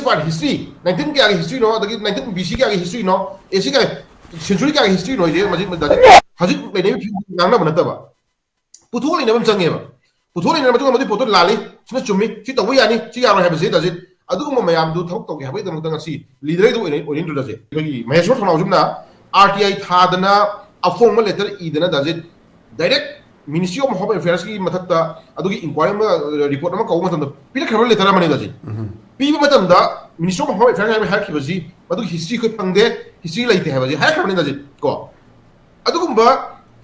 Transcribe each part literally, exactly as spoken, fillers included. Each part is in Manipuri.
ꯄꯥꯔꯠ ꯍꯤꯁꯇ꯭ꯔꯤ, ꯅꯥꯏꯟꯇꯤꯟ ꯀꯌꯥꯒꯤ ꯍꯤꯁꯇ꯭ꯔꯤꯅꯣ, ꯑꯗꯒꯤ ꯅꯥꯏꯟꯇꯤꯟ ꯕꯤ ꯁꯤ ꯀꯌꯥꯒꯤ ꯍꯤꯁꯇ꯭ꯔꯤꯅꯣ, ꯑꯦ ꯁꯤ ꯀꯌꯥ, ꯁꯦꯟꯆꯨꯔꯤ ꯀꯌꯥꯒꯤ ꯍꯤꯁꯇ꯭ꯔꯤꯅꯣ ꯍꯥꯏꯁꯦ ꯃꯁꯤ ꯍꯧꯖꯤꯛ ꯂꯩꯅꯩ ꯉꯥꯡꯅꯕ ꯅꯠꯇꯕ, ꯄꯨꯊꯣꯛ ꯂꯩꯅꯕ ꯑꯃ ꯆꯪꯉꯦꯕ꯫ ꯄꯨꯊꯣꯛ ꯂꯩꯅꯔꯕ ꯃꯇꯨꯡꯗ ꯃꯗꯨꯒꯤ ꯄꯣꯠꯇꯣ ꯂꯥꯜꯂꯤ, ꯁꯤꯅ ꯆꯨꯝꯃꯤ, ꯁꯤ ꯇꯧꯕ ꯌꯥꯅꯤ, ꯁꯤ ꯌꯥꯔꯣꯏ ꯍꯥꯏꯕꯁꯦ ꯇꯥꯖꯤꯠ꯫ ꯑꯗꯨꯒꯨꯝꯕ ꯃꯌꯥꯝꯗꯨ ꯊꯕꯛ ꯇꯧꯒꯦ ꯍꯥꯏꯕꯒꯤꯗꯃꯛꯇ ꯉꯁꯤ ꯂꯤꯗꯔꯗꯨ ꯑꯣꯏꯅ ꯑꯣꯏꯅꯤꯡꯗ꯭ꯔꯁꯦ꯫ ꯑꯩꯈꯣꯏꯒꯤ ꯃꯍꯦꯁꯣꯔ ꯊꯧꯅꯥꯎꯖꯝꯅ ꯑꯥꯔ ꯇꯤ ꯑꯥꯏ ꯊꯥꯗꯅ ꯑꯐꯣꯡꯕ ꯂꯦꯇꯔ ꯏꯗꯅ ꯇꯥꯖꯤꯠ, ꯗꯥꯏꯔꯦꯛ ꯃꯤꯅꯤꯁꯇ꯭ꯔꯤ ꯑꯣꯐ ꯍꯣꯝ ꯑꯦꯐꯤꯌꯔꯁꯀꯤ ꯃꯊꯛꯇ ꯑꯗꯨꯒꯤ ꯏꯟꯀ꯭ꯋꯥꯏꯔꯤ ꯑꯃ, ꯔꯤꯄꯣꯔꯠ ꯑꯃ ꯀꯧꯕ ꯃꯇꯝꯗ ꯄꯤꯔꯛꯈ꯭ꯔꯕ ꯂꯦꯇꯔ ꯑꯃꯅꯤ ꯇꯥꯖꯤꯠ꯫ ꯄꯤꯕ ꯃꯇꯝꯗ ꯃꯤꯅꯤꯁꯇ꯭ꯔꯤ ꯑꯣꯐ ꯍꯣꯝ ꯑꯦꯐꯤꯌꯔꯁ ꯍꯥꯏꯕ ꯍꯥꯏꯔꯛꯈꯤꯕꯁꯤ ꯃꯗꯨꯒꯤ ꯍꯤꯁꯇ꯭ꯔꯤ ꯑꯩꯈꯣꯏ ꯐꯪꯗꯦ, ꯍꯤꯁꯇ꯭ꯔꯤ ꯂꯩꯇꯦ ꯍꯥꯏꯕꯁꯤ ꯍꯥꯏꯔꯛꯈ꯭ꯔꯕꯅꯤ ꯇꯥꯖꯤꯠ ꯀꯣ꯫ ꯑꯗꯨꯒꯨꯝꯕ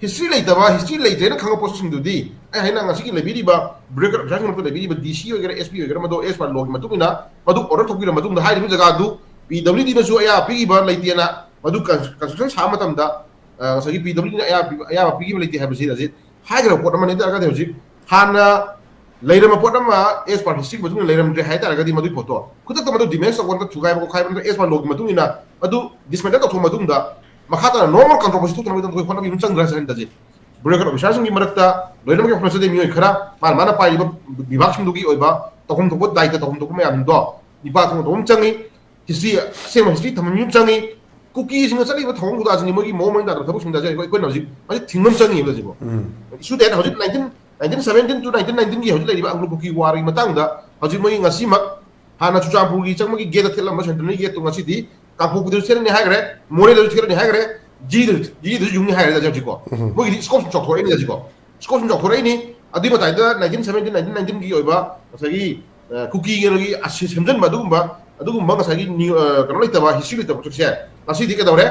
ꯍꯤꯁꯇ꯭ꯔꯤ ꯂꯩꯇꯕ, ꯍꯤꯁꯇ꯭ꯔꯤ ꯂꯩꯇ꯭ꯔꯦꯅ ꯈꯪꯕ ꯄꯣꯠꯁꯛꯁꯤꯡꯗꯨꯗꯤ ꯑꯩ ꯍꯥꯏꯅ ꯉꯁꯤꯒꯤ ꯂꯩꯕꯤꯔꯤꯕ ꯕ꯭ꯌꯨꯔꯣꯀ꯭ꯔꯦꯠ ꯑꯣꯐꯤꯁꯥꯔꯁꯤꯡ ꯃꯔꯛꯇ ꯂꯩꯕꯤꯔꯤꯕ ꯗꯤ ꯁꯤ ꯑꯣꯏꯒꯦꯔꯥ, ꯑꯦꯁ ꯄꯤ ꯑꯣꯏꯒꯦꯔꯥ, ꯃꯗꯨ ꯑꯦꯁ ꯄꯥꯔ ꯂꯣꯒꯤ ꯃꯇꯨꯡ ꯏꯟꯅ ꯃꯗꯨ ꯑꯣꯔꯗꯔ ꯊꯣꯛꯄꯤꯔꯕ ꯃꯇꯨꯡꯗ ꯍꯥꯏꯔꯤꯕ ꯖꯒꯥꯗꯨ ꯄꯤ ꯗꯕ꯭ꯂꯤꯎ ꯗꯤꯅꯁꯨ ꯑꯌꯥꯕ ꯄꯤꯈꯤꯕ ꯂꯩꯇꯦꯅ ꯃꯗꯨ ꯀꯟ-, ꯀꯟꯁꯇ꯭ꯔꯛꯁꯟ ꯁꯥꯕ ꯃꯇꯝꯗ, ꯑ, ꯉꯁꯥꯏꯒꯤ ꯄꯤ ꯗꯕ꯭ꯂꯤꯎ ꯗꯤꯅ ꯑꯌꯥꯕ ꯄꯤ-, ꯑꯌꯥꯕ ꯄꯤꯈꯤꯕ ꯂꯩꯇꯦ ꯍꯥꯏꯕꯁꯤ ꯍꯧꯖꯤꯛ ꯍꯥꯏꯈ꯭ꯔꯕ ꯄꯣꯠ ꯑꯃꯅꯤ꯫ ꯑꯗꯨ ꯑꯣꯏꯔꯒꯗꯤ ꯍꯧꯖꯤꯛ ꯍꯥꯟꯅ ꯂꯩꯔꯝꯕ ꯄꯣꯠ ꯑꯃ ꯑꯦꯁ ꯄꯥꯔ ꯍꯤꯁꯇ꯭ꯔꯤꯒꯤ ꯃꯇꯨꯡ ꯏꯟꯅ ꯂꯩꯔꯝꯗ꯭ꯔꯦ ꯍꯥꯏ ꯇꯥꯔꯒꯗꯤ ꯃꯗꯨꯒꯤ ꯄꯣꯠꯇꯣ ꯈꯨꯗꯛꯇ ꯃꯗꯨ ꯗꯤꯃꯦꯁ ꯇꯧꯕ ꯅꯠꯇ꯭ꯔꯒ ꯊꯨꯒꯥꯏꯕ ꯈꯣꯠꯈꯥꯏꯕ ꯅꯠꯇ꯭ꯔꯒ ꯑꯦꯁ ꯄꯥꯔ ꯂꯣꯒꯤ ꯃꯇꯨꯡ ꯏꯟꯅ ꯃꯗꯨ ꯗꯤꯁꯃꯦꯟꯇꯜ ꯇꯧꯊꯣꯛꯄ ꯃꯇꯨꯡꯗ ꯃꯈꯥ ꯇꯥꯅ ꯅꯣꯔꯃꯦꯜ ꯀꯟꯇ꯭ꯔꯣꯜꯁꯤ ꯊꯣꯛꯇꯅꯕꯒꯤꯗꯃꯛꯇ ꯑꯩꯈꯣꯏ ꯍꯣꯠꯅꯕ ꯑꯃ ꯆꯪꯗ꯭ꯔꯥ ꯍꯥꯏꯅ ꯇꯥꯖꯩ꯫ ꯕ꯭ꯌꯨꯔꯣꯀ꯭ꯔꯦꯠ ꯑꯣꯐꯤꯁꯥꯔꯁꯤꯡꯒꯤ ꯃꯔꯛꯇ ꯂꯣꯏꯅꯃꯛꯀꯤ ꯍꯣꯠꯅꯖꯗꯦ ꯃꯤꯑꯣꯏ ꯈꯔ ꯃꯥꯅ ꯃꯥꯅ ꯄꯥꯏꯔꯤꯕ ꯕꯤꯚꯥꯒꯁꯤꯡꯗꯨꯒꯤ ꯑꯣꯏꯕ ꯇꯧꯐꯝ ꯊꯣꯛꯄ ꯗꯥꯏꯇ ꯇꯧꯐꯝ ꯊꯣꯛꯄ ꯃꯌꯥꯝꯗꯣ ꯅꯤꯄꯥ ꯊꯣꯛꯅ ꯇꯧꯕ ꯑꯃ ꯆꯪꯉꯤ꯫ ꯍꯤꯁꯇ꯭ꯔꯤ, ꯑꯁꯦꯡꯕ ꯍꯤꯁꯇ꯭ꯔꯤ ꯊꯝꯕ ꯃꯤ ꯑꯃ ꯆꯪꯉꯤ꯫ ꯀꯨꯀꯤꯁꯤꯡꯅ ꯆꯠꯂꯤꯕ ꯊꯧꯑꯣꯡ ꯈꯨꯗꯥꯁꯤꯡꯒꯤ ꯃꯣꯏꯒꯤ ꯃꯑꯣꯡ ꯃꯔꯤꯟ ꯇꯥꯗꯕ ꯊꯕꯛꯁꯤꯡꯗ ꯑꯩꯈꯣꯏ, ꯑꯩꯈꯣꯏꯅ ꯍꯧꯖꯤꯛ ꯃꯁꯤ ꯊꯤꯡꯕ ꯑꯃ ꯆꯪꯉꯤꯕ ꯍꯧꯖꯤꯛ꯫ ꯎꯝ꯫ ꯏꯁꯨ ꯗꯦꯠ ꯍꯧꯖꯤꯛ nineteen, nineteen seventeen two nineteen ꯅꯥꯏꯟꯇꯤꯟꯒꯤ ꯍꯧꯖꯤꯛ ꯂꯩꯔꯤꯕ ꯑꯪꯒ꯭ꯂꯣ ꯀꯨꯀꯤ ꯋꯥꯔꯒꯤ ꯃꯇꯥꯡꯗ ꯍꯧꯖꯤꯛ ꯃꯣꯏ ꯉꯁꯤꯃꯛ ꯍꯥꯟꯅ ꯆꯨꯔꯆꯥꯟꯄꯨꯔꯒꯤ ꯆꯪꯕꯒꯤ ꯒꯦꯠꯇ ꯊꯦꯠꯂꯝꯕ ꯁꯦꯟꯇ꯭ꯔꯦꯜꯒꯤ ꯒꯦꯠꯇꯣ ꯉꯁꯤꯗꯤ ꯀꯥꯡꯄꯣꯛꯄꯤꯗꯁꯨ ꯊꯦꯠꯂꯅꯤ ꯍꯥꯏꯈ꯭ꯔꯦ, ꯃꯣꯔꯦꯗꯁꯨ ꯊꯦꯠꯂꯅꯤ ꯍꯥꯏꯈ꯭ꯔꯦ, ꯖꯤꯔꯤꯗꯁꯨ, ꯖꯤꯔꯤꯗꯁꯨ ꯌꯨꯡꯅꯤ ꯍꯥꯏꯈ꯭ꯔꯦ ꯍꯧꯖꯤꯛꯀꯣ꯫ ꯎꯝ꯫ ꯃꯣꯏꯒꯤꯗꯤ ꯁ꯭ꯀꯣꯞ ꯁꯨꯝ ꯆꯥꯎꯊꯣꯔꯛꯏꯅꯤ ꯍꯧꯖꯤꯛꯀꯣ꯫ ꯁ꯭ꯀꯣꯞ ꯁꯨꯝ ꯆꯥꯎꯊꯣꯔꯛꯏꯅꯤ꯫ ꯑꯗꯨꯏ ꯃꯇꯥꯏꯗ ꯅꯥꯏꯟꯇꯤꯟ ꯁꯕꯦꯟꯇꯤꯟ, ꯅꯥꯏꯟꯇꯤꯟ ꯅꯥꯏꯟꯇꯤꯟꯒꯤ ꯑꯣꯏꯕ ꯉꯁꯥꯏꯒꯤ, ꯑ, ꯀꯨꯀꯤꯒꯤ ꯀꯩꯅꯣꯒꯤ ꯑꯁꯤ ꯁꯦꯝꯖꯤꯟꯕ ꯑꯗꯨꯒꯨꯝꯕ, ꯑꯗꯨꯒꯨꯝꯕ ꯉꯁꯥꯏꯒꯤ ꯅ꯭ꯌꯨ-, ꯑ, ꯀꯩꯅꯣ ꯂꯩꯇꯕ, ꯍꯤꯁꯇ꯭ꯔꯤ ꯂꯩꯇꯕ ꯄꯣꯠꯁꯛꯁꯦ ꯉꯁꯤꯗꯤ ꯀꯩꯗꯧꯔꯦ?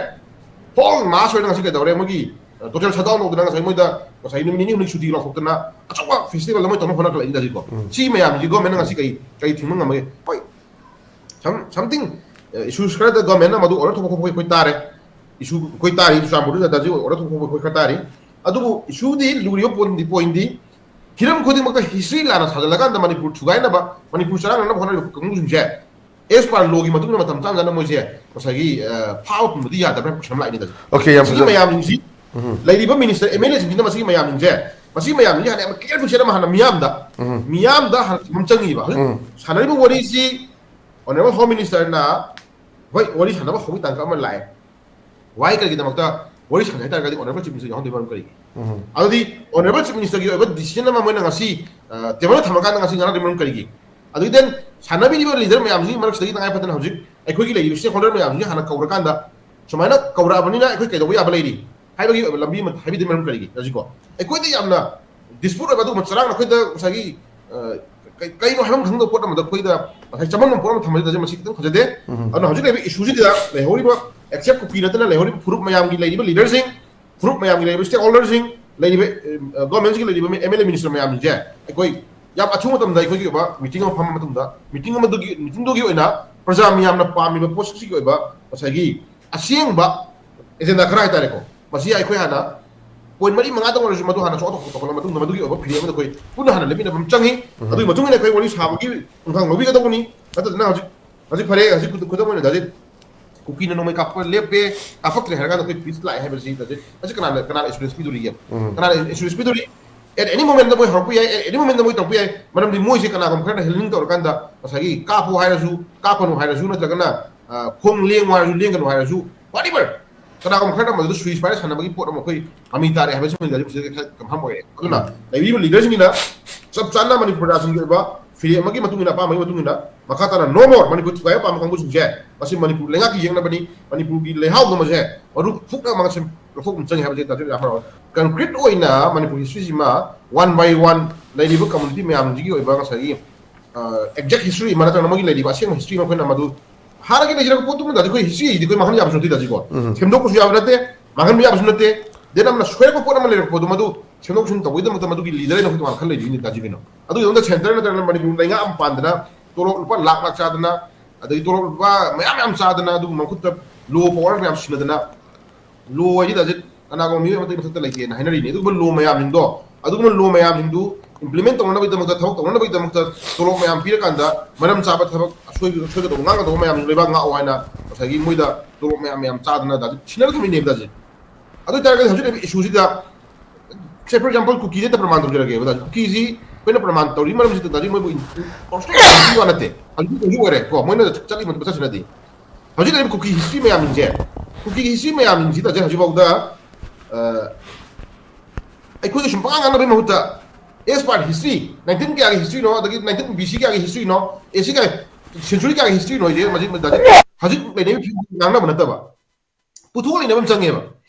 ꯍꯣꯜ ꯃꯥꯁ ꯑꯣꯏꯅ ꯉꯁꯤ ꯀꯩꯗꯧꯔꯦ? ꯃꯣꯏꯒꯤ, ꯑ, ꯇꯣꯇꯦꯜ ꯁꯠꯗꯥꯎꯟ ꯇꯧꯗꯅ ꯉꯁꯥꯏ ꯃꯣꯏꯗ ꯉꯁꯥꯏ ꯅꯨꯃꯤꯠ ꯅꯤꯅꯤ ꯍꯨꯝꯅꯤ ꯁꯨꯇꯤ ꯂꯧꯊꯣꯛꯇꯅ ꯑꯆꯧꯕ ꯐꯦꯁꯇꯤꯚꯦꯜ ꯑꯃ ꯇꯧꯅꯕ ꯍꯣꯠꯅꯈꯠꯂꯛꯏꯅꯤ ꯍꯧꯖꯤꯛꯀꯣ꯫ ꯎꯝ꯫ ꯁꯤ ꯃꯌꯥꯝꯁꯤ ꯒꯣꯔꯃꯦꯟꯅ ꯉꯁꯤ ꯀꯩ, ꯀꯩ ꯊꯤꯡꯕ ꯉꯝꯃꯒꯦ? ꯍꯣꯏ, ꯁꯝ-, ꯁꯝꯊꯤꯡ, ꯑ, ꯏꯁꯨꯁ ꯈꯔꯗ ꯒꯣꯔꯃꯦꯟꯅ ꯃꯗꯨ ꯑꯣꯔꯗꯔ ꯊꯣꯛꯄ ꯈꯣꯠꯄ ꯑꯩꯈꯣꯏ ꯇꯥꯔꯦ꯫ ꯏꯁꯨ ꯑꯩꯈꯣꯏ ꯇꯥꯔꯤ, ꯆꯨꯔꯆꯥꯟꯄꯨꯔꯗ ꯗꯥꯖꯤ ꯑꯣꯔꯗꯔ ꯊꯣꯛꯄ ꯈꯣꯠꯄ ꯑꯩꯈꯣꯏ ꯈꯔ ꯇꯥꯔꯤ꯫ ꯑꯗꯨꯕꯨ ꯏꯁꯨꯗꯤ ꯂꯨꯔꯤꯕ ꯄꯣꯏꯟꯗꯤ, ꯄꯣꯏꯟꯗꯤ ꯍꯤꯔꯝ ꯈꯨꯗꯤꯡꯃꯛꯇ ꯍꯤꯁꯇ꯭ꯔꯤ ꯂꯥꯟꯅ ꯁꯥꯖꯤꯜꯂꯀꯥꯟꯗ ꯃꯅꯤꯄꯨꯔ ꯊꯨꯒꯥꯏꯅꯕ, ꯃꯅꯤꯄꯨꯔ ꯆꯔꯥꯡꯅꯅꯕ ꯍꯣꯠꯅꯔꯤꯕ ꯀꯥꯡꯕꯨꯁꯤꯡꯁꯦ ꯑꯦꯁ ꯄꯥꯔ ꯂꯣꯒꯤ ꯃꯇꯨꯡ ꯏꯟꯅ ꯃꯇꯝ ꯆꯥꯅ ꯆꯥꯅ ꯃꯣꯏꯁꯦ ꯉꯁꯥꯏꯒꯤ, ꯑ, ꯐꯥꯕ ꯄꯨꯟꯕꯗꯤ ꯌꯥꯗꯕ꯭ꯔꯥ ꯍꯥꯏꯕ ꯀꯣꯏꯁꯟ ꯑꯃ ꯂꯥꯛꯏꯅꯦ ꯇꯥꯖꯤ꯫ ꯑꯣꯀꯦ, ꯌꯥꯝ ꯁꯤꯒꯤ ꯐꯖꯅ꯫ ꯃꯌꯥꯝꯁꯤꯡꯁꯤ ꯎꯝ꯫ ꯂꯩꯔꯤꯕ ꯃꯤꯅꯤꯁꯇꯔ, ꯑꯦꯝ ꯑꯦꯜ ꯑꯦꯁꯤꯡꯁꯤꯅ ꯃꯁꯤꯒꯤ ꯃꯌꯥꯝꯁꯤꯡꯁꯦ, ꯃꯁꯤꯒꯤ ꯃꯌꯥꯝꯁꯤꯡꯁꯦ ꯍꯥꯟꯅ ꯌꯥꯝ ꯀ꯭ꯂꯤꯌꯥꯔ ꯄꯤꯛꯆꯔ ꯑꯃ ꯍꯥꯟꯅ ꯃꯤꯌꯥꯝꯗ, ꯎꯝ꯫ ꯃꯤꯌꯥꯝꯗ ꯍꯥꯟꯅ ꯊꯝꯕ ꯑꯃ ꯆꯪꯉꯤꯕ꯫ ꯍꯧꯖꯤꯛ ꯎꯝ꯫ ꯁꯥꯟꯅꯔꯤꯕ ꯋꯥꯔꯤꯁꯤ Honorable Home Minister ꯅ ꯍꯣꯏ ꯋꯥꯔꯤ ꯁꯥꯟꯅꯕ ꯍꯧꯕꯒꯤ ꯇꯥꯟꯖꯥ ꯑꯃ ꯂꯥꯛꯑꯦ꯫ ꯋꯥꯏ ꯀꯔꯤꯒꯤꯗꯃꯛꯇ ꯋꯥꯔꯤ ꯁꯥꯟꯅꯩ ꯍꯥꯏ ꯇꯥꯔꯒꯗꯤ Honorable Chief Minister ꯌꯥꯎꯍꯟꯗꯣꯏ ꯃꯔꯝ ꯀꯔꯤꯒꯤ? ꯎꯝ. ꯑꯗꯨꯗꯤ Honorable Chief Minister ꯒꯤ ꯑꯣꯏꯕ decision ꯑꯃ ꯃꯣꯏꯅ ꯉꯁꯤ ꯇꯦꯕꯜꯗ ꯊꯝꯃꯀꯥꯟꯗ ꯉꯁꯤ ꯉꯥꯡꯅꯗꯣꯏ ꯃꯔꯝ ꯀꯔꯤꯒꯤ? ꯑꯗꯨꯗꯤ then ꯁꯥꯟꯅꯕꯤꯔꯤꯕ leader ꯃꯌꯥꯝꯁꯤꯒꯤ ꯃꯔꯛꯁꯤꯗꯒꯤ ꯇꯉꯥꯏ ꯐꯗꯅ ꯍꯧꯖꯤꯛ ꯑꯩꯈꯣꯏꯒꯤ ꯂꯩꯔꯤꯕ stakeholder ꯃꯌꯥꯝꯁꯤꯒꯤ ꯍꯥꯟꯅ ꯀꯧꯔꯀꯥꯟꯗ ꯁꯨꯃꯥꯏꯅ ꯀꯧꯔꯛꯑꯕꯅꯤꯅ ꯑꯩꯈꯣꯏ ꯀꯩꯗꯧꯕ ꯌꯥꯕ ꯂꯩꯔꯤ ꯍꯥꯏꯕꯒꯤ ꯑꯣꯏꯕ ꯂꯝꯕꯤ ꯑꯃ ꯍꯥꯏꯕꯤꯗꯣꯏ ꯃꯔꯝ ꯀꯔꯤꯒꯤ? ꯍꯧꯖꯤꯛꯀꯣ ꯑꯩꯈꯣꯏꯗ ꯌꯥꯝꯅ dispute ꯑꯣꯏꯕ ꯑꯗꯨꯒꯨꯝꯕ ꯆꯔꯥꯡꯅ ꯑꯩꯈꯣꯏꯗ ꯉꯁꯥꯏꯒꯤ ꯑ, ꯀꯩ- ꯀꯩꯅꯣ ꯍꯥꯏꯐꯝ ꯈꯪꯗꯕ ꯄꯣꯠ ꯑꯃꯗ ꯑꯩꯈꯣꯏꯗ ꯉꯁꯥꯏ ꯆꯃꯝꯅꯕ ꯄꯣꯠ ꯑꯃ ꯊꯝꯕꯁꯤꯗ ꯃꯁꯤ ꯈꯤꯇꯪ ꯐꯖꯗꯦ꯫ ꯎꯝ. ꯑꯗꯨꯅ ꯍꯧꯖꯤꯛ ꯂꯩꯔꯤꯕ issue ꯁꯤꯗ ꯂꯩꯍꯧꯔꯤꯕ except ꯀꯨꯀꯤ ꯅꯠꯇꯅ ꯂꯩꯍꯧꯔꯤꯕ ꯐꯨꯔꯨꯞ ꯃꯌꯥꯝꯒꯤ ꯂꯩꯔꯤꯕ leader ꯁꯤꯡ, ꯐꯨꯔꯨꯞ ꯃꯌꯥꯝꯒꯤ ꯂꯩꯔꯤꯕ stakeholder ꯁꯤꯡ, ꯂꯩꯔꯤꯕ government ꯀꯤ ꯂꯩꯔꯤꯕ MLA minister ꯃꯌꯥꯝꯁꯤꯡꯁꯦ ꯑꯩꯈꯣꯏ ꯌꯥꯝ ꯑꯊꯨꯕ ꯃꯇꯝꯗ ꯑꯩꯈꯣꯏꯒꯤ ꯑꯣꯏꯕ meeting ꯑꯃ ꯐꯝꯕ ꯃꯇꯨꯡꯗ meeting ꯑꯃꯗꯨꯒꯤ meeting ꯗꯨꯒꯤ ꯑꯣꯏꯅ ꯄ꯭ꯔꯖꯥ ꯃꯤꯌꯥꯝꯅ ꯄꯥꯝꯃꯤꯕ ꯄꯣꯠꯁꯛꯁꯤꯒꯤ ꯑꯣꯏꯕ ꯉꯁꯥꯏꯒꯤ ꯑꯁꯦꯡꯕ agenda ꯈꯔ ꯍꯥꯏꯇꯥꯔꯦꯀꯣ, ꯃꯁꯤ ꯑꯩꯈꯣꯏ ꯍꯥꯟꯅ point ꯃꯔꯤ ꯃꯉꯥꯗ ꯑꯣꯏꯔꯁꯨ ꯃꯗꯨ ꯍꯥꯟꯅ ꯆꯥꯎꯊꯣꯛ ꯆꯥꯎꯊꯣꯛꯍꯜꯂ ꯃꯇꯨꯡꯗ ꯃꯗꯨꯒꯤ ꯑꯣꯏꯕ ꯐꯤꯔꯦꯞ ꯑꯃꯗ ꯑꯩꯈꯣꯏ ꯄꯨꯟꯅ ꯍꯥꯟꯅ ꯂꯦꯞꯃꯤꯟꯅꯕ ꯑꯃ ꯆꯪꯉꯤ꯫ ꯑꯗꯨꯒꯤ ꯃꯇꯨꯡ ꯏꯟꯅ ꯑꯩꯈꯣꯏ ꯋꯥꯔꯤ ꯁꯥꯕꯒꯤ ꯈꯣꯡꯊꯥꯡ ꯂꯧꯕꯤꯒꯗꯧꯕꯅꯤ꯫ ꯅꯠꯇꯗꯅ ꯍꯧꯖꯤꯛ ꯍꯧꯖꯤꯛ ꯐꯔꯦ, ꯍꯧꯖꯤꯛ ꯈꯨꯗꯝ ꯑꯣꯏꯅ ꯗꯥꯖꯤꯠ ꯀꯨꯀꯤꯅ ꯅꯣꯡꯃꯩ ꯀꯥꯞꯄ ꯂꯦꯞꯄꯦ, ꯀꯥꯞꯄꯛꯇ꯭ꯔꯦ ꯍꯥꯏꯔ ꯀꯥꯟꯗ ꯑꯩꯈꯣꯏ peace ꯂꯥꯛꯑꯦ ꯍꯥꯏꯕꯁꯤ ꯗꯥꯖꯤꯠ ꯃꯁꯤ ꯀꯅꯥꯅ ꯀꯅꯥꯅ assurance ꯄꯤꯗꯣꯔꯤꯒꯦ? ꯀꯅꯥꯅ assurance ꯄꯤꯗꯣꯔꯤ? At any moment ꯗ ꯃꯣꯏ ꯍꯧꯔꯛꯄ ꯌꯥꯏ, at any moment ꯗ ꯃꯣꯏ ꯇꯧꯔꯛꯄ ꯌꯥꯏ꯫ ꯃꯔꯝꯗꯤ ꯃꯣꯏꯁꯦ ꯀꯅꯥꯒꯨꯝꯕ ꯈꯔꯅ healing ꯇꯧꯔꯀꯥꯟꯗ ꯉꯁꯥꯏꯒꯤ ꯀꯥꯞꯄꯨ ꯍꯥꯏꯔꯁꯨ ꯀꯥꯞꯄꯅꯨ ꯍꯥꯏꯔꯁꯨ, ꯅꯠꯇ꯭ꯔꯒꯅ ꯑ, ꯈꯣꯡ ꯂꯦꯡꯉꯨ ꯍꯥꯏꯔꯁꯨ ꯂꯦꯡꯒꯅꯨ ꯍꯥꯏꯔꯁꯨ, whatever, ꯀꯅꯥꯒꯨꯝꯕ ꯈꯔꯅ ꯃꯗꯨꯗ switch ꯄꯥꯏꯔ ꯁꯥꯟꯅꯕꯒꯤ ꯄꯣꯠ ꯑꯃ ꯑꯩꯈꯣꯏ ꯃꯃꯤ ꯇꯥꯔꯦ ꯍꯥꯏꯕꯁꯤ ꯃꯗꯨꯗ ꯍꯧꯖꯤꯛ ꯈꯔ confirm ꯑꯣꯏꯔꯦ꯫ ꯑꯗꯨꯅ ꯂꯩꯕꯤꯔꯤꯕ leader ꯁꯤꯡꯒꯤꯅ ꯆꯞ ꯆꯥꯅ ꯃꯅꯤꯄꯨꯔ ꯄ꯭ꯔꯖꯥꯁꯤꯡꯒꯤ ꯑꯣꯏꯕ ꯐꯤꯔꯦꯞ ꯑꯃꯒꯤ ꯃꯇꯨꯡ ꯏꯟꯅ, ꯑꯄꯥꯝꯕꯒꯤ ꯃꯇꯨꯡ ꯏꯟꯅ ꯃꯈꯥ ꯇꯥꯅ no more ꯃꯅꯤꯄꯨꯔ ꯊꯨꯒꯥꯏꯕ ꯄꯥꯝꯕ ꯀꯥꯡꯕꯨꯁꯤꯡꯁꯦ ꯃꯁꯤ ꯃꯅꯤꯄꯨꯔ ꯂꯩꯉꯥꯛꯀꯤ ꯌꯦꯛꯅꯕꯅꯤ, ꯃꯅꯤꯄꯨꯔꯒꯤ ꯂꯩꯍꯥꯎꯒꯨꯝꯕꯁꯦ ꯃꯔꯨ ꯐꯨꯛꯅ ꯃꯥꯡꯁꯤꯟ ꯂꯧꯊꯣꯛꯄ ꯆꯪꯉꯦ ꯍꯥꯏꯕꯁꯦ ꯗꯥ ꯖꯤꯠ ꯌꯥꯝ ꯍꯔꯥꯎꯏ꯫ Concrete ꯑꯣꯏꯅ ꯃꯅꯤꯄꯨꯔ history ꯁꯤꯃ one by one ꯂꯩꯔꯤꯕ community ꯃꯌꯥꯝꯁꯤꯒꯤ ꯑꯣꯏꯕ ꯉꯁꯥꯏꯒꯤ exact history ꯑꯃ ꯅꯠꯇ꯭ꯔꯒ ꯃꯣꯏꯒꯤ ꯂꯩꯔꯤꯕ ꯑꯁꯦꯡꯕ history ꯑꯃ ꯑꯩꯈꯣꯏꯅ ꯃꯗꯨ ꯍꯥꯟꯅꯒꯤ ꯂꯩꯖꯔꯛꯄ ꯄꯣꯠꯇꯨꯃꯗ ꯑꯩꯈꯣꯏ history ꯍꯥꯏꯁꯤꯗꯤ ꯑꯩꯈꯣꯏ ꯃꯥꯡꯍꯟ ꯌꯥꯕꯁꯨ ꯅꯠꯇꯦ ꯗꯥꯖꯤꯀꯣ꯫ ꯁꯦꯝꯗꯣꯛꯄꯁꯨ ꯌꯥꯕ ꯅꯠꯇꯦ, ꯃꯥꯡꯍꯟꯕ ꯌꯥꯕꯁꯨ ꯅꯠꯇꯦ꯫ Then ꯑꯃꯅ ꯁꯣꯏꯔꯛꯄ ꯄꯣꯠ ꯑꯃ ꯂꯩꯔꯛꯄ ꯄꯣꯠꯇꯨ ꯃꯗꯨ ꯁꯦꯝꯗꯣꯛ ꯁꯦꯝꯖꯤꯟ ꯇꯧꯕꯒꯤꯗꯃꯛꯇ ꯃꯗꯨꯒꯤ leader ꯑꯩꯅ ꯑꯩꯈꯣꯏ ꯇꯣꯉꯥꯟꯅ ꯈꯜ ꯂꯩꯔꯤꯅꯤ ꯗꯥꯖꯤ ꯀꯩꯅꯣ꯫ ꯑꯗꯨꯒꯤꯗꯃꯛꯇ centre ꯅꯠꯇ꯭ꯔꯒꯅ ꯃꯅꯤꯄꯨꯔ ꯂꯩꯉꯥꯛ ꯑꯃ ꯄꯥꯟꯗꯅ ꯇꯣꯂꯣꯞ ꯂꯨꯄꯥ ꯂꯥꯛ ꯂꯥꯛ ꯆꯥꯗꯅ, ꯑꯗꯒꯤ ꯇꯣꯂꯣꯞ ꯂꯨꯄꯥ ꯃꯌꯥꯝ ꯃꯌꯥꯝ ꯆꯥꯗꯅ, ꯑꯗꯨꯒꯨꯝꯕ ꯃꯈꯨꯠꯇ law power ꯃꯌꯥꯝ ꯁꯤꯟꯅꯗꯅ, law ꯍꯥꯏꯗꯤ ꯗꯥꯖꯤꯠ ꯀꯅꯥꯒꯨꯝꯕ ꯃꯤꯑꯣꯏ ꯑꯃꯠꯇꯒꯤ ꯃꯊꯛꯇ ꯂꯩꯇꯦꯅ ꯍꯥꯏꯅꯔꯤꯅꯤ꯫ ꯑꯗꯨꯒꯨꯝꯕ law ꯃꯌꯥꯝꯁꯤꯡꯗꯣ, ꯑꯗꯨꯒꯨꯝꯕ law ꯃꯌꯥꯝꯁꯤꯡꯗꯨ implement ꯇꯧꯅꯅꯕꯒꯤꯗꯃꯛꯇ, ꯊꯕꯛ ꯇꯧꯅꯅꯕꯒꯤꯗꯃꯛꯇ ꯇꯣꯂꯣꯞ ꯃꯌꯥꯝ ꯄꯤꯔꯀꯥꯟꯗ ꯃꯔꯝ ꯆꯥꯕ ꯊꯕꯛ ꯑꯁꯣꯏ-, ꯑꯁꯣꯏꯒꯗꯧꯕ ꯉꯥꯡꯒꯗꯧꯕ ꯃꯌꯥꯝꯁꯤ ꯂꯩꯕꯥꯛ ꯉꯥꯛꯑꯣ ꯍꯥꯏꯅ ꯉꯁꯥꯏꯒꯤ ꯃꯣꯏꯗ ꯇꯣꯂꯣꯞ ꯃꯌꯥꯝ ꯃꯌꯥꯝ ꯆꯥꯗꯅ ꯗꯥꯖꯤꯠ ꯁꯤꯟꯅꯔꯛꯀꯗꯣꯏꯅꯦꯕ ꯗꯥꯖꯤꯠ꯫ ꯑꯗꯨ ꯑꯣꯏꯇꯥꯔꯒꯗꯤ ꯍꯧꯖꯤꯛ ꯂꯩꯔꯤꯕ issue ꯁꯤꯗ, say for example, ꯀꯨꯀꯤꯁꯤꯗ ꯄ꯭ꯔꯃꯥꯟ ꯇꯧꯖꯔꯒꯦꯕ ꯗꯥꯖꯤꯠ꯫ ꯀꯨꯀꯤꯁꯤ ꯑꯩꯈꯣꯏꯅ ꯄ꯭ꯔꯃꯥꯟ ꯇꯧꯔꯤ ꯃꯔꯝꯁꯤꯗ ꯗꯥꯖꯤꯠ ꯃꯣꯏꯕꯨ personal ꯋꯥ ꯅꯠꯇꯦ꯫ ꯍꯧꯖꯤꯛ ꯍꯧꯖꯤꯛ ꯑꯣꯏꯔꯦ ꯀꯣ, ꯃꯣꯏꯅ ꯆꯠꯂꯤꯕ ꯃꯇꯝ ꯆꯠꯁꯤꯅꯗꯤ꯫ ꯍꯧꯖꯤꯛ ꯂꯩꯔꯤꯕ ꯀꯨꯀꯤ ꯍꯤꯁꯇ꯭ꯔꯤ ꯃꯌꯥꯝꯁꯤꯡꯁꯦ, ꯀꯨꯀꯤꯒꯤ ꯍꯤꯁꯇ꯭ꯔꯤ ꯃꯌꯥꯝꯁꯤꯡꯁꯤꯗ ꯍꯧꯖꯤꯛ ꯍꯧꯖꯤꯛꯐꯥꯎꯗ, ꯑ, ꯑꯩꯈꯣꯏꯗ ꯁꯨꯝ ꯄꯉꯥꯡ ꯉꯥꯡꯅꯕꯒꯤ ꯃꯍꯨꯠꯇ, as per history, ꯅꯥꯏꯟꯇꯤꯟ ꯀꯌꯥꯒꯤ ꯍꯤꯁꯇ꯭ꯔꯤꯅꯣ, ꯑꯗꯒꯤ ꯅꯥꯏꯟꯇꯤꯟ ꯕꯤ ꯁꯤ ꯀꯌꯥꯒꯤ ꯍꯤꯁꯇ꯭ꯔꯤꯅꯣ, ꯑꯦ ꯁꯤ ꯀꯌꯥ, ꯁꯦꯟꯆꯨꯔꯤ ꯀꯌꯥꯒꯤ ꯍꯤꯁꯇ꯭ꯔꯤꯅꯣ ꯍꯥꯏꯁꯦ ꯃꯁꯤ ꯍꯧꯖꯤꯛ ꯂꯩꯅꯔꯤꯕ ꯐꯤꯕꯝꯁꯤ ꯉꯥꯡꯅꯕ ꯅꯠꯇꯕ, ꯄꯨꯊꯣꯛꯂꯤꯅꯕ ꯑꯃ ꯆꯪꯉꯦꯕ꯫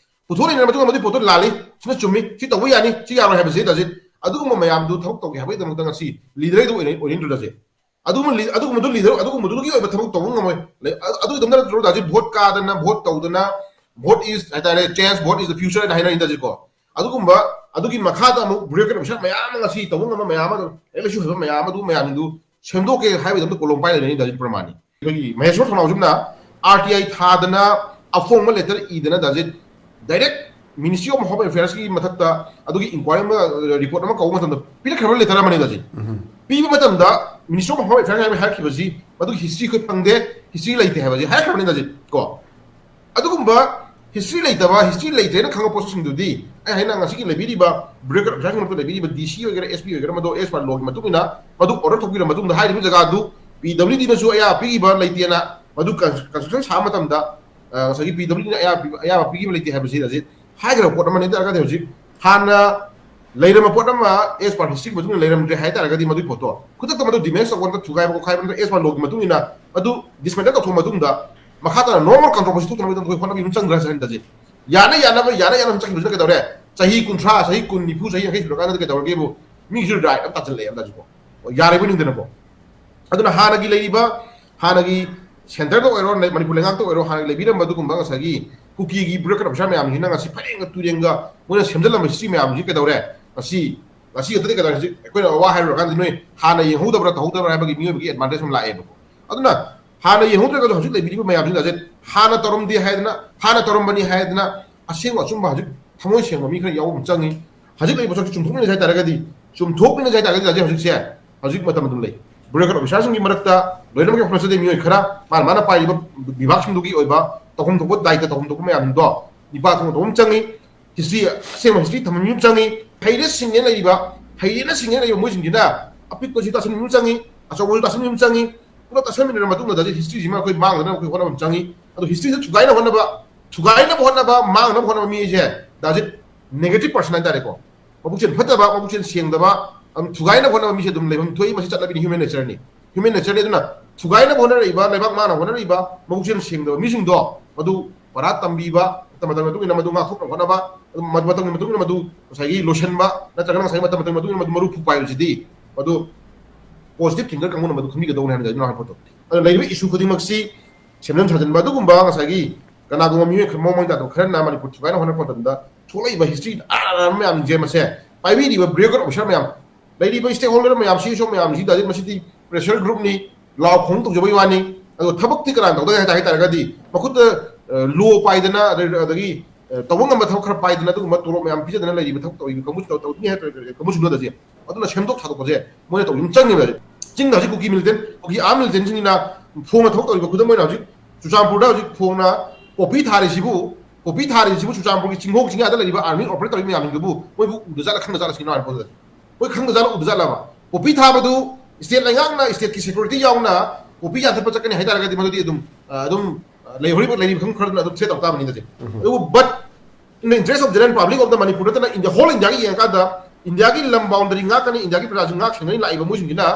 ꯄꯨꯊꯣꯛꯂꯤꯅꯕ ꯃꯇꯨꯡꯗ ꯃꯗꯨꯒꯤ ꯄꯣꯠꯇꯣ ꯂꯥꯜꯂꯤ, ꯁꯤꯅ ꯆꯨꯝꯃꯤ, ꯁꯤ ꯇꯧꯕ ꯌꯥꯅꯤ, ꯁꯤ ꯌꯥꯔꯣꯏ ꯍꯥꯏꯕꯁꯦ ꯗꯥꯖꯤꯠ꯫ ꯑꯗꯨꯒꯨꯝꯕ ꯃꯌꯥꯝꯗꯨ ꯊꯕꯛ ꯇꯧꯒꯦ ꯍꯥꯏꯕꯒꯤꯗꯃꯛꯇ ꯉꯁꯤ ꯂꯤꯗꯔꯗꯨ ꯑꯣꯏꯅ ꯑꯣꯏꯅꯤꯡꯗ꯭ꯔꯗꯁꯦ꯫ ꯑꯗꯨꯒꯨꯝꯕ ꯂꯤ-, ꯑꯗꯨꯒꯨꯝꯕꯗꯨ ꯂꯤꯗꯔ, ꯑꯗꯨꯒꯨꯝꯕꯗꯨꯒꯤ ꯑꯣꯏꯕ ꯊꯕꯛ ꯇꯧꯕ ꯉꯝꯃꯣꯏ꯫ ꯂꯩ-, ꯑ-, ꯑꯗꯨꯒꯤꯗꯃꯛꯇ ꯅꯠꯇ꯭ꯔꯣ ꯗꯥꯖꯤꯠ ꯚꯣꯠ ꯀꯥꯗꯅ, ꯚꯣꯠ ꯇꯧꯗꯅ, "Vote is," ꯍꯥꯏꯇꯥꯔꯦ, "Change, vote is the future" ꯍꯥꯏꯅ ꯍꯥꯏꯅꯔꯤꯗꯁꯦꯀꯣ꯫ ꯑꯗꯨꯒꯨꯝꯕ, ꯑꯗꯨꯒꯤ ꯃꯈꯥꯗ ꯑꯃꯨꯛ ꯕ꯭ꯌꯨꯔꯣꯀ꯭ꯔꯦꯠ ꯑꯣꯐꯤꯁꯥꯔ ꯃꯌꯥꯝ ꯑꯃ ꯉꯁꯤ ꯇꯧꯕ ꯉꯝꯕ ꯃꯌꯥꯝ ꯑꯃ, ꯂꯥꯏꯔꯤꯛ ꯂꯥꯏꯁꯨ ꯍꯩꯕ ꯃꯌꯥꯝ ꯑꯗꯨ ꯃꯌꯥꯝꯗꯨ ꯁꯦꯝꯗꯣꯛꯀꯦ ꯍꯥꯏꯕꯒꯤꯗꯃꯛꯇ ꯀꯣꯂꯣꯝ ꯄꯥꯏ ꯂꯩꯔꯅꯤ ꯗꯥꯖꯤꯠ ꯄ꯭ꯔꯃꯥꯅꯤ꯫ ꯑꯩꯈꯣꯏꯒꯤ ꯃꯍꯦꯁꯣꯔ ꯊꯧꯅꯥꯎꯖꯝꯅ ꯑꯥꯔ ꯇꯤ ꯑꯥꯏ ꯊꯥꯗꯅ ꯑꯐꯣꯡꯕ ꯂꯦꯇꯔ ꯏꯗꯅ ꯗꯥꯖꯤꯠ ꯗꯥꯏꯔꯦꯛ ꯃꯤꯅꯤꯁꯇ꯭ꯔꯤ ꯑꯣꯐ ꯍꯣꯝ ꯑꯦꯐꯤꯌꯔꯁꯀꯤ ꯃꯊꯛꯇ ꯑꯗꯨꯒꯤ ꯏꯟꯀ꯭ꯋꯥꯏꯔꯤ ꯑꯃ, ꯔꯤꯄꯣꯔꯠ ꯑꯃ ꯀꯧꯕ ꯃꯇꯝꯗ ꯄꯤꯔꯛꯈ꯭ꯔꯕ ꯂꯦꯇꯔ ꯑꯃꯅꯤ ꯗꯥꯖꯤꯠ꯫ ꯄꯤꯕ ꯃꯇꯝꯗ ꯃꯤꯅꯤꯁꯇ꯭ꯔꯤ ꯑꯣꯐ ꯍꯣꯝ ꯑꯦꯐꯤꯌꯔꯁ ꯍꯥꯏꯕ ꯍꯥꯏꯔꯛꯈꯤꯕꯁꯤ ꯃꯗꯨꯒꯤ ꯍꯤꯁꯇ꯭ꯔꯤ ꯑꯩꯈꯣꯏ ꯐꯪꯗꯦ, ꯍꯤꯁꯇ꯭ꯔꯤ ꯂꯩꯇꯦ ꯍꯥꯏꯕꯁꯤ ꯍꯥꯏꯔꯛꯈ꯭ꯔꯕꯅꯤ ꯗꯥꯖꯤꯠ ꯀꯣ꯫ ꯑꯗꯨꯒꯨꯝꯕ ꯍꯤꯁꯇ꯭ꯔꯤ ꯂꯩꯇꯕ, ꯍꯤꯁꯇ꯭ꯔꯤ ꯂꯩꯇ꯭ꯔꯦꯅ ꯈꯪꯕ ꯄꯣꯠꯁꯤꯡꯗꯨꯗꯤ ꯑꯩ ꯍꯥꯏꯅ ꯉꯁꯤꯒꯤ ꯂꯩꯕꯤꯔꯤꯕ ꯕ꯭ꯌꯨꯔꯣꯀ꯭ꯔꯦꯠ ꯑꯣꯐꯤꯁꯥꯔꯁꯤꯡ ꯃꯔꯛꯇ ꯂꯩꯕꯤꯔꯤꯕ ꯗꯤ ꯁꯤ ꯑꯣꯏꯒꯦꯔꯥ, ꯑꯦꯁ ꯄꯤ ꯑꯣꯏꯒꯦꯔꯥ, ꯃꯗꯨ ꯑꯦꯁ ꯄꯥꯔ ꯂꯣꯒꯤ ꯃꯇꯨꯡ ꯏꯟꯅ ꯃꯗꯨ ꯑꯣꯔꯗꯔ ꯊꯣꯛꯄꯤꯔ ꯃꯇꯨꯡꯗ ꯍꯥꯏꯔꯤꯕ ꯖꯒꯥꯗꯨ ꯄꯤ ꯗꯕ꯭ꯂꯤꯎ ꯗꯤꯅꯁꯨ ꯑꯌꯥꯕ ꯄꯤꯈꯤꯕ ꯂꯩꯇꯦꯅ ꯃꯗꯨ ꯀꯟ-, ꯀꯟꯁꯇ꯭ꯔꯛꯁꯟ ꯁꯥꯕ ꯃꯇꯝꯗ, ꯑ, ꯉꯁꯥꯏꯒꯤ ꯄꯤ ꯗꯕ꯭ꯂꯤꯎ ꯗꯤꯅ ꯑꯌꯥꯕ ꯄꯤꯕ, ꯑꯌꯥꯕ ꯄꯤꯈꯤꯕ ꯂꯩꯇꯦ ꯍꯥꯏꯕꯁꯤ ꯍꯧꯖꯤꯛ ꯍꯥꯏꯈ꯭ꯔꯕ ꯄꯣꯠ ꯑꯃꯅꯤ꯫ ꯑꯗꯨ ꯑꯣꯏꯔꯒꯗꯤ ꯍꯧꯖꯤꯛ ꯍꯥꯟꯅ ꯂꯩꯔꯝꯕ ꯄꯣꯠ ꯑꯃ ꯑꯦꯁ ꯄꯥꯔ ꯍꯤꯁꯇ꯭ꯔꯤꯒꯤ ꯃꯇꯨꯡ ꯏꯟꯅ ꯂꯩꯔꯝꯗ꯭ꯔꯦ ꯍꯥꯏ ꯇꯥꯔꯒꯗꯤ ꯃꯗꯨꯒꯤ ꯄꯣꯠꯇꯣ ꯈꯨꯗꯛꯇ ꯃꯗꯨ ꯗꯤꯃꯦꯁ ꯇꯧꯕ ꯅꯠꯇ꯭ꯔꯒ ꯊꯨꯒꯥꯏꯕ ꯈꯣꯠꯈꯥꯏꯕ ꯅꯠꯇ꯭ꯔꯒ ꯑꯦꯁ ꯄꯥꯔ ꯂꯣꯒꯤ ꯃꯇꯨꯡ ꯏꯟꯅ ꯃꯗꯨ ꯗꯤꯁꯃꯦꯟꯇꯜ ꯇꯧꯊꯣꯛꯑ ꯃꯇꯨꯡꯗ ꯃꯈꯥ ꯇꯥꯅ ꯅꯣꯔꯃꯦꯜ ꯀꯟꯇ꯭ꯔꯣꯚꯔꯁꯤ ꯊꯣꯛꯇꯅꯕꯒꯤꯗꯃꯛꯇ ꯑꯩꯈꯣꯏ ꯍꯣꯠꯅꯕꯤꯕ ꯆꯪꯗ꯭ꯔꯥ ꯍꯥꯏꯅ ꯗꯥꯖꯤꯠ? ꯌꯥꯅ ꯌꯥꯅꯕ, ꯌꯥꯅ ꯌꯥꯅꯕ ꯆꯠꯈꯤꯕꯁꯤꯅ ꯀꯩꯗꯧꯔꯦ? ꯆꯍꯤ ꯀꯨꯟꯊ꯭ꯔꯥ, ꯆꯍꯤ ꯀꯨꯟ, ꯅꯤꯐꯨ, ꯆꯍꯤ ꯌꯥꯡꯈꯩ ꯁꯨꯔꯀꯥꯟꯗꯗꯤ ꯀꯩꯗꯧꯔꯒꯦꯕꯨ ꯃꯤꯒꯤꯁꯨ ꯔꯥꯏꯠ ꯑꯃ ꯇꯥꯁꯤꯜꯂꯛꯑꯦ ꯍꯥꯏꯕ ꯗꯥꯖꯤꯠꯀꯣ꯫ ꯌꯥꯔꯤꯕ ꯅꯤꯡꯗꯅꯀꯣ꯫ ꯑꯗꯨꯅ ꯍꯥꯟꯅꯒꯤ ꯂꯩꯔꯤꯕ, ꯍꯥꯟꯅꯒꯤ ꯁꯦꯟꯇꯔꯗ ꯑꯣꯏꯔꯣ, ꯂꯩ-, ꯃꯅꯤꯄꯨꯔ ꯂꯩꯉꯥꯛꯇ ꯑꯣꯏꯔꯣ, ꯍꯥꯟꯅꯒꯤ ꯂꯩꯕꯤꯔꯝꯕ ꯑꯗꯨꯒꯨꯝꯕ ꯉꯁꯥꯏꯒꯤ ꯀꯨꯀꯤꯒꯤ ꯕ꯭ꯌꯨꯔꯣꯀ꯭ꯔꯦꯠ ꯑꯣꯐꯤꯁꯥꯔ ꯃꯌꯥꯝꯁꯤꯅ ꯉꯁꯤ ꯐꯩꯔꯦꯡꯒ ꯇꯨꯔꯦꯡꯒ ꯃꯣꯏꯅ ꯁꯦꯝꯖꯤꯜꯂꯝꯕ ꯍꯤꯁꯇ꯭ꯔꯤ ꯃꯌꯥꯝꯁꯤ ꯀꯩꯗꯧꯔꯦ? ꯉꯁꯤ, ꯉꯁꯤ ꯈꯛꯇꯗꯤ ꯀꯩꯗꯧꯔꯦ? ꯍꯧꯖꯤꯛ ꯑꯩꯈꯣꯏꯅ ꯋꯥ ꯍꯥꯏꯔꯨꯔꯀꯥꯟꯗ ꯅꯣꯏ ꯍꯥꯟꯅ ꯌꯦꯡꯍꯧꯗꯕ꯭ꯔꯥ ꯇꯧꯍꯧꯗꯕ꯭ꯔꯥ ꯍꯥꯏꯕꯒꯤ ꯃꯤꯑꯣꯏꯕꯒꯤ ꯑꯦꯗꯚꯥꯟꯇꯦꯖ ꯑꯃ ꯂꯥꯛꯑꯦꯕꯀꯣ꯫ ꯑꯗꯨꯅ ꯍꯥꯟꯅ ꯌꯦꯡꯍꯧꯗ꯭ꯔꯒꯁꯨ ꯍꯧꯖꯤꯛ ꯂꯩꯕꯤꯔꯤꯕ ꯃꯌꯥꯝꯁꯤꯡ ꯑꯁꯦ ꯍꯥꯟꯅ ꯇꯧꯔꯝꯗꯦ ꯍꯥꯏꯗꯅ, ꯍꯥꯟꯅ ꯇꯧꯔꯝꯕꯅꯤ ꯍꯥꯏꯗꯅ ꯑꯁꯦꯡꯕ ꯑꯆꯨꯝꯕ ꯍꯧꯖꯤꯛ ꯊꯃꯣꯏ ꯁꯦꯡꯕ ꯃꯤ ꯈꯔ ꯌꯥꯎꯕ ꯑꯃ ꯆꯪꯉꯤ꯫ ꯍꯧꯖꯤꯛ ꯂꯩꯕ ꯄꯣꯠꯁꯛꯁꯤ ꯆꯨꯝꯊꯣꯛꯃꯤꯟꯅꯁꯦ ꯍꯥꯏ ꯇꯥꯔꯒꯗꯤ, ꯆꯨꯝꯊꯣꯛꯃꯤꯟꯅꯁꯦ ꯍꯥꯏ ꯇꯥꯔꯒꯗꯤ ꯍꯧꯖꯤꯛ ꯍꯧꯖꯤꯛꯁꯦ, ꯍꯧꯖꯤꯛ ꯃꯇꯝ ꯑꯗꯨꯝ ꯂꯩ꯫ ꯕ꯭ꯌꯨꯔꯣꯀ꯭ꯔꯦꯠ ꯑꯣꯐꯤꯁꯥꯔꯁꯤꯡꯒꯤ ꯃꯔꯛꯇ ꯂꯣꯏꯅꯃꯛꯀꯤ ꯍꯣꯠꯅꯖꯗꯦ ꯃꯤꯑꯣꯏ ꯈꯔ ꯃꯥꯅ ꯃꯥꯅ ꯄꯥꯏꯔꯤꯕ ꯕꯤꯚꯥꯒꯁꯤꯡꯗꯨꯒꯤ ꯑꯣꯏꯕ ꯇꯧꯐꯝ ꯊꯣꯛꯄ ꯗꯥꯏꯇ ꯇꯧꯐꯝ ꯊꯣꯛꯄ ꯃꯌꯥꯝꯗꯣ ꯅꯤꯄꯥ ꯊꯣꯛꯅ ꯇꯧꯕ ꯑꯃ ꯆꯪꯉꯤ꯫ ꯍꯤꯁꯇ꯭ꯔꯤ, ꯑꯁꯦꯡꯕ ꯍꯤꯁꯇ꯭ꯔꯤ ꯊꯝꯕ ꯃꯤ ꯑꯃ ꯆꯪꯉꯤ꯫ ꯍꯩꯔꯦ ꯁꯤꯡꯉꯦ ꯂꯩꯔꯤꯕ, ꯍꯩꯔꯦꯅ ꯁꯤꯡꯉꯦ ꯂꯩꯔꯤꯕ ꯃꯣꯏꯁꯤꯡꯁꯤꯅ ꯑꯄꯤꯛꯄꯁꯨ ꯇꯥꯁꯟꯕ ꯑꯃ ꯆꯪꯉꯤ, ꯑꯆꯧꯕꯁꯨ ꯇꯥꯁꯟꯕ ꯑꯃ ꯆꯪꯉꯤ꯫ ꯄꯨꯂꯞ ꯇꯥꯁꯟꯃꯤꯟꯅꯔ ꯃꯇꯨꯡꯗ ꯗꯥꯖꯤꯠ ꯍꯤꯁꯇ꯭ꯔꯤꯁꯤ ꯑꯩꯈꯣꯏ ꯃꯥꯡꯗꯅꯕ ꯑꯩꯈꯣꯏ ꯍꯣꯠꯅꯕ ꯑꯃ ꯆꯪꯉꯤ꯫ ꯑꯗꯣ ꯍꯤꯁꯇ꯭ꯔꯤꯁꯦ ꯊꯨꯒꯥꯏꯅ ꯍꯣꯠꯅꯕ, ꯊꯨꯒꯥꯏꯅꯕ ꯍꯣꯠꯅꯕ, ꯃꯥꯡꯅꯕ ꯍꯣꯠꯅꯕ ꯃꯤꯁꯦ ꯗꯥꯖꯤꯠ ꯅꯦꯒꯦꯇꯤꯚ ꯄꯔꯁꯟ ꯍꯥꯏꯇꯥꯔꯦꯀꯣ꯫ ꯃꯕꯨꯛꯆꯦꯜ ꯐꯠꯇꯕ, ꯃꯕꯨꯛꯆꯦꯜ ꯁꯦꯡꯗꯕ, ꯑꯗꯨꯝ ꯊꯨꯒꯥꯏꯅꯕ ꯍꯣꯠꯅꯕ ꯃꯤꯁꯦ ꯑꯗꯨꯝ ꯂꯩꯐꯝ ꯊꯣꯛꯏ꯫ ꯃꯁꯤ ꯆꯠꯅꯕꯤꯅꯤ, ꯍ꯭ꯌꯨꯃꯦꯟ ꯅꯦꯆꯔꯅꯤ꯫ ꯍ꯭ꯌꯨꯃꯦꯟ ꯅꯦꯆꯔꯅꯤ꯫ ꯑꯗꯨꯅ ꯊꯨꯒꯥꯏꯅꯕ ꯍꯣꯠꯅꯔꯛꯏꯕ, ꯂꯩꯕꯥꯛ ꯃꯥꯡꯅꯕ ꯍꯣꯠꯅꯔꯛꯏꯕ, ꯃꯕꯨꯛꯆꯦꯜ ꯁꯦꯡꯗꯕ ꯃꯤꯁꯤꯡꯗꯣ ꯃꯗꯨ ꯄꯔꯥ ꯇꯝꯕꯤꯕ, ꯃꯇꯝ ꯃꯇꯝꯒꯤ ꯃꯇꯨꯡ ꯏꯟꯅ ꯃꯗꯨ ꯉꯥꯛꯊꯣꯛꯅꯕ ꯍꯣꯠꯅꯕ, ꯑꯗꯨꯝ ꯃꯇꯝꯒꯤ ꯃꯇꯨꯡ ꯏꯟꯅ ꯃꯗꯨ ꯉꯁꯥꯏꯒꯤ ꯂꯣꯏꯁꯤꯟꯕ, ꯅꯠꯇ꯭ꯔꯒꯅ ꯉꯁꯥꯏꯒꯤ ꯃꯇꯝ ꯃꯇꯝꯒꯤ ꯃꯇꯨꯡ ꯏꯟꯅ ꯃꯗꯨ ꯃꯔꯨ ꯐꯨꯛꯄ ꯍꯥꯏꯕꯁꯤꯗꯤ ꯃꯗꯨ ꯄꯣꯖꯤꯇꯤꯚ ꯊꯤꯡꯀꯔ ꯀꯥꯡꯕꯨꯅ ꯃꯗꯨ ꯈꯪꯕꯤꯒꯗꯧꯅꯤ ꯍꯥꯏꯅ ꯑꯩꯅ ꯍꯥꯏꯕ ꯄꯣꯠꯇꯣ꯫ ꯑꯗꯨꯅ ꯂꯩꯔꯤꯕ ꯏꯁꯨ ꯈꯨꯗꯤꯡꯃꯛꯁꯤ ꯁꯦꯝꯖꯤꯟ ꯁꯥꯖꯤꯟꯕ ꯑꯗꯨꯒꯨꯝꯕ ꯉꯁꯥꯏꯒꯤ ꯀꯅꯥꯒꯨꯝꯕ ꯃꯤꯑꯣꯏ ꯈꯔ, ꯃꯑꯣꯡ ꯃꯔꯤꯟ ꯇꯥꯗꯕ ꯈꯔꯅ ꯃꯅꯤꯄꯨꯔ ꯊꯨꯒꯥꯏꯅ ꯍꯣꯠꯅꯔꯛꯄ ꯃꯇꯝꯗ ꯊꯣꯛꯂꯛꯏꯕ ꯍꯤꯁꯇ꯭ꯔꯤ ꯑꯔꯥꯟꯕ ꯃꯌꯥꯝꯁꯦ ꯃꯁꯦ ꯄꯥꯏꯕꯤꯔꯤꯕ ꯕ꯭ꯔꯦꯛ ꯑꯣꯐꯤꯁꯔ ꯃꯌꯥꯝ, ꯂꯩꯔꯤꯕ ꯁ꯭ꯇꯦꯛ ꯍꯣꯜꯗꯔ ꯃꯌꯥꯝ, ꯁꯤ ꯁꯣ ꯃꯌꯥꯝꯁꯤꯗ ꯃꯁꯤꯗꯤ ꯄ꯭ꯔꯦꯁꯔ ꯒ꯭ꯔꯨꯞꯅꯤ, ꯂꯥꯎ ꯈꯣꯡ ꯇꯧꯖꯕꯒꯤ ꯋꯥꯅꯤ꯫ ꯑꯗꯣ ꯊꯕꯛꯇꯤ ꯀꯅꯥꯅ ꯇꯧꯗꯒꯦ ꯍꯥꯏ ꯍꯥꯏ ꯇꯥꯔꯒꯗꯤ ꯃꯈꯨꯠꯇ ꯂꯣ ꯄꯥꯏꯗꯅ, ꯑꯗꯒꯤ, ꯑꯗꯒꯤ ꯇꯧꯕ ꯉꯝꯕ ꯊꯕꯛ ꯈꯔ ꯄꯥꯏꯗꯅ, ꯑꯗꯨꯒꯨꯝꯕ ꯇꯣꯂꯣꯞ ꯃꯌꯥꯝ ꯄꯤꯖꯗꯅ ꯂꯩꯔꯤꯕ ꯊꯕꯛ ꯇꯧꯔꯤꯕ ꯀꯥꯡꯕꯨꯁꯤꯡꯗꯣ ꯇꯧꯅꯤ ꯍꯥꯏ ꯀꯥꯡꯕꯨꯁꯤꯡꯗꯨꯗꯗꯤ ꯑꯗꯨꯅ ꯁꯦꯝꯗꯣꯛ ꯁꯥꯗꯣꯛꯄꯁꯦ ꯃꯣꯏꯅ ꯇꯧꯕ ꯑꯗꯨꯝ ꯆꯪꯉꯦꯕ꯫ ꯆꯤꯡꯗ ꯍꯧꯖꯤꯛ ꯀꯨꯀꯤ ꯃꯤꯂꯤꯇꯦꯟ, ꯀꯨꯀꯤ ꯑꯥꯔꯝ ꯃꯤꯂꯤꯇꯦꯟꯁꯤꯡꯁꯤꯅ ꯐꯣꯡꯅ ꯊꯕꯛ ꯇꯧꯔꯤꯕ, ꯈꯨꯗꯝ ꯑꯣꯏꯅ ꯍꯧꯖꯤꯛ ꯆꯨꯔꯆꯥꯟꯄꯨꯔꯗ ꯍꯧꯖꯤꯛ ꯐꯣꯡꯅ ꯄꯣꯄꯤ ꯊꯥꯔꯤꯁꯤꯕꯨ, ꯄꯣꯄꯤ ꯊꯥꯔꯤꯁꯤꯕꯨ ꯆꯨꯔꯆꯥꯟꯄꯨꯔꯒꯤ ꯆꯤꯡꯈꯣꯡ ꯆꯤꯡꯌꯥꯗ ꯂꯩꯔꯤꯕ ꯑꯥꯔꯃꯤ ꯑꯣꯄꯔꯦꯠ ꯇꯧꯔꯤꯕ ꯃꯌꯥꯝꯁꯤꯡꯗꯨꯕꯨ ꯃꯣꯏꯕꯨ ꯎꯗ ꯖꯥꯠꯂ, ꯈꯪꯗ ꯖꯥꯠꯂ ꯁꯤꯅꯤ ꯍꯥꯏꯕ ꯄꯣꯠꯁꯦ꯫ ꯃꯣꯏ ꯈꯪꯗ ꯖꯥꯠꯂ, ꯎꯗ ꯖꯥꯠꯂꯕ? ꯄꯣꯄꯤ ꯊꯥꯕꯗꯨ ꯁ꯭ꯇꯦꯠ ꯂꯩꯉꯥꯛꯅ, ꯁ꯭ꯇꯦꯠꯀꯤ ꯁꯦꯀ꯭ꯌꯨꯔꯤꯇꯤ ꯌꯥꯎꯅ ꯄꯣꯄꯤ ꯌꯥꯟꯊꯠꯄ ꯆꯠꯀꯅꯤ ꯍꯥꯏ ꯇꯥꯔꯒꯗꯤ ꯃꯗꯨꯗꯤ ꯑꯗꯨꯝ, ꯑ, ꯑꯗꯨꯝ, ꯑ, ꯂꯩꯍꯧꯔꯤꯕ, ꯂꯩꯔꯤꯕ ꯈꯪ ꯈꯔꯗꯨꯅ ꯑꯗꯨꯝ ꯊ꯭ꯔꯦꯠ ꯇꯧ ꯇꯥꯕꯅꯤꯅ ꯁꯦ꯫ ꯑꯗꯨꯕꯨ but in the interest of general public of the Manipur ꯅꯠꯇꯅ ꯏꯟꯗꯤꯌꯥ, ꯍꯣꯜ ꯏꯟꯗꯤꯌꯥꯒꯤ ꯌꯦꯡꯉꯀꯥꯟꯗ ꯏꯟꯗꯤꯌꯥꯒꯤ ꯂꯝ ꯕꯥꯎꯟꯗꯔꯤ ꯉꯥꯛꯀꯅꯤ, ꯏꯟꯗꯤꯌꯥꯒꯤ ꯄ꯭ꯔꯖꯥꯁꯤꯡ ꯉꯥꯛ ꯁꯦꯟꯅꯅꯤ ꯂꯥꯛꯏꯕ ꯃꯣꯏꯁꯤꯡꯁꯤꯅ,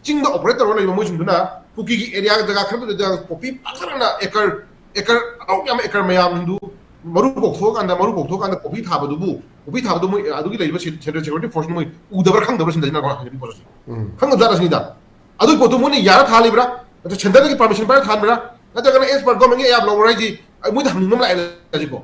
ꯆꯤꯡꯗ ꯑꯣꯄꯔꯦꯠ ꯇꯧꯔꯒ ꯂꯩꯕ ꯃꯣꯏꯁꯤꯡꯗꯨꯅ ꯀꯨꯀꯤꯒꯤ ꯑꯦꯔꯤꯌꯥ ꯖꯒꯥ ꯈꯔꯗꯨꯗ ꯄꯣꯄꯤ ꯄꯥꯛꯊꯛꯅꯅ ꯑꯦꯀꯔ, ꯑꯦꯀꯔ ꯑꯗꯨꯛ ꯌꯥꯝꯕ ꯑꯦꯀꯔ ꯃꯌꯥꯝꯗꯨ ꯃꯔꯨ ꯀꯣꯛꯊꯣꯛꯑꯀꯥꯟꯗ, ꯃꯔꯨ ꯀꯣꯛꯊꯣꯛꯑꯀꯥꯟꯗ ꯄꯣꯄꯤ ꯊꯥꯕꯗꯨꯕꯨ, ꯄꯣꯄꯤ ꯊꯥꯕꯗꯨ ꯃꯣꯏ ꯑꯗꯨꯒꯤ ꯂꯩꯔꯤꯕ ꯁꯦꯟ-, ꯁꯦꯟꯇ꯭ꯔꯦꯜ ꯁꯦꯀ꯭ꯌꯨꯔꯤꯇꯤ ꯐꯣꯔꯁꯅ ꯃꯣꯏ ꯎꯗꯕ꯭ꯔꯥ ꯈꯪꯗꯕ꯭ꯔꯥ ꯁꯤꯟꯗ ꯁꯤꯟꯅ ꯍꯥꯏꯕ ꯄꯣꯠꯁꯤ ꯈꯪꯗꯕ ꯖꯥꯠꯂ ꯁꯤꯅꯤꯗ꯫ ꯑꯗꯨꯒꯤ ꯄꯣꯠꯇꯨ ꯃꯣꯏꯅ ꯌꯥꯔ ꯊꯥꯜꯂꯤꯕ꯭ꯔꯥ, ꯅꯠꯇ꯭ꯔꯒ ꯁꯦꯟꯇꯔꯗꯒꯤ ꯄꯔꯃꯤꯁꯟ ꯄꯥꯏꯔ ꯊꯥꯟꯕ꯭ꯔꯥ, ꯅꯠꯇ꯭ꯔꯒꯅ ꯑꯦꯁ ꯄꯔ ꯒꯣꯔꯃꯦꯟꯒꯤ ꯑꯌꯥꯕ ꯂꯧꯕ꯭ꯔꯥ ꯍꯥꯏꯁꯤ ꯑꯩ ꯃꯣꯏꯗ ꯍꯪꯅꯤꯡꯕ ꯑꯃ ꯂꯥꯛꯑꯦ ꯍꯧꯖꯤꯛꯀꯣ꯫